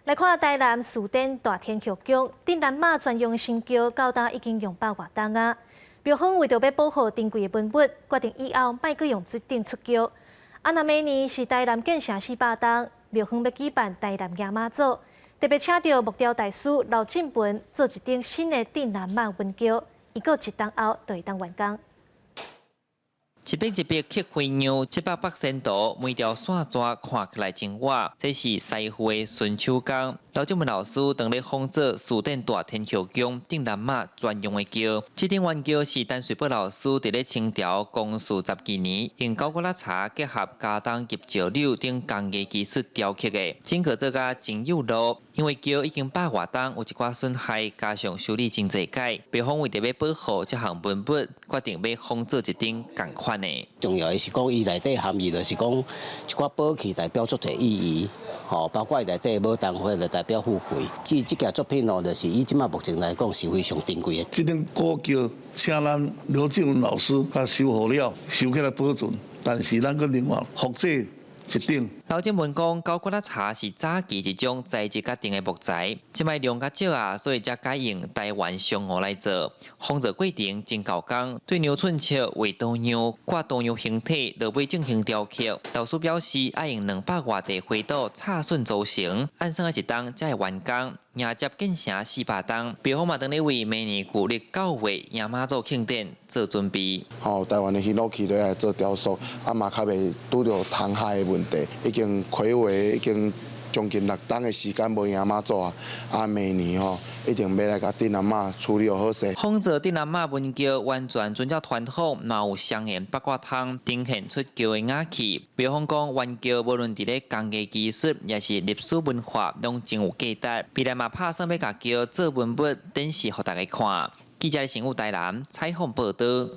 來看台南士典大天后宮，鎮南媽專用神轎到今已經用百外冬啊。廟方為著欲保護珍貴的文物，決定以後莫閣用這頂出轎。啊，若明年是台南建城四百冬，廟方欲舉辦台南迎媽祖，特別請著木雕大師劉進文做一頂新的鎮南媽雲轎，預估一冬後就會當完工。一筆一筆刻花樣，七百八仙圖，每條線紙看起來真活。這是師傅的純手工。劉進文老師當咧仿做士典大天后宮鎮南媽專用的轎。這頂圓轎是陳瑞寶老師佇咧清朝光緒十二年，用九股仔柴結合茄苳及石榴等工藝技術雕刻的，整個做甲真有路。因為轎已經百外冬，有一寡損害，加上修理真濟擺，廟方為著欲保護這項文物，決定欲仿做一頂仝款的。重要的是講，伊內底含義就是講，一寡寶器代表足濟意義，吼，包括伊內底牡丹花就代表富貴。這這件作品哦，就是以這馬目前來講是非常珍貴的。這頂古轎請咱劉進文老師共修好了，收起來保存，但是咱閣另外複製一頂。劉進文講，九股仔柴是早期一種材質較重的木材，這擺量較少啊，所以才改用台灣松梧來做。仿造過程真猴工，對量寸尺畫圖樣，掛圖樣形體，落尾進行雕刻。老師表示，愛用兩百外塊灰土插榫組成，按算愛一冬才會完工，迎接建城四百冬。廟方嘛，當咧為明年舊曆九月迎媽祖慶典做準備。吼，台灣的ヒノキ來做雕塑，啊嘛較袂拄著蟲害的問題，已經睽違已經將近六冬的時間無迎媽祖啊，啊明年吼一定欲來共鎮南媽處理好勢。仿造鎮南媽雲轎完全遵照傳統，嘛有雙緣八卦窗，呈現出轎的雅氣。廟方講，圓轎無論佇咧工藝技術，抑是歷史文化，攏真有價值。未來嘛拍算欲共轎做文物展示予大家看。記者新聞台南採訪報導。